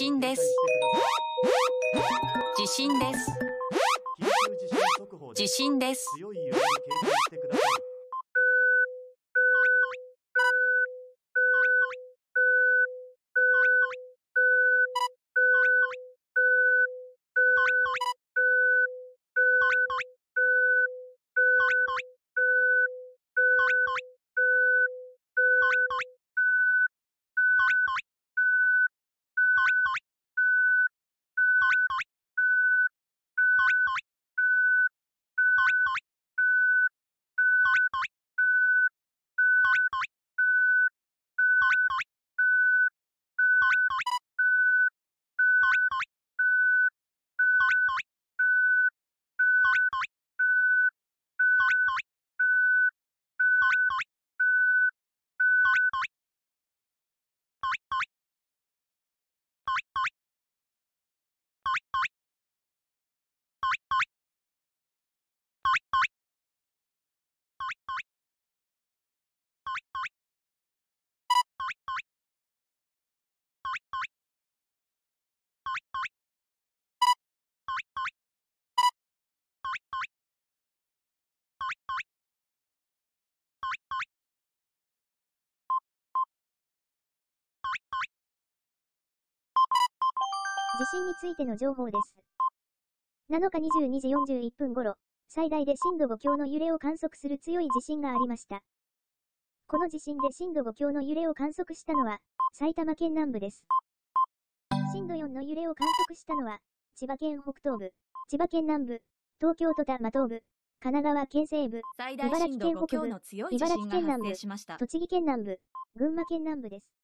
震です。地震です。緊急地震速報地です。震です。強い揺れに警戒してください。地震についての情報です。7日22時41分頃、最大で震度5強の揺れを観測する強い地震がありました。この地震で震度5強の揺れを観測したのは、埼玉県南部です。震度4の揺れを観測したのは、千葉県北東部、千葉県南部、東京都多摩東部、神奈川県西部、最大震度5強の強い地茨震が発城県南部生しました。栃木県南部、群馬県南部です。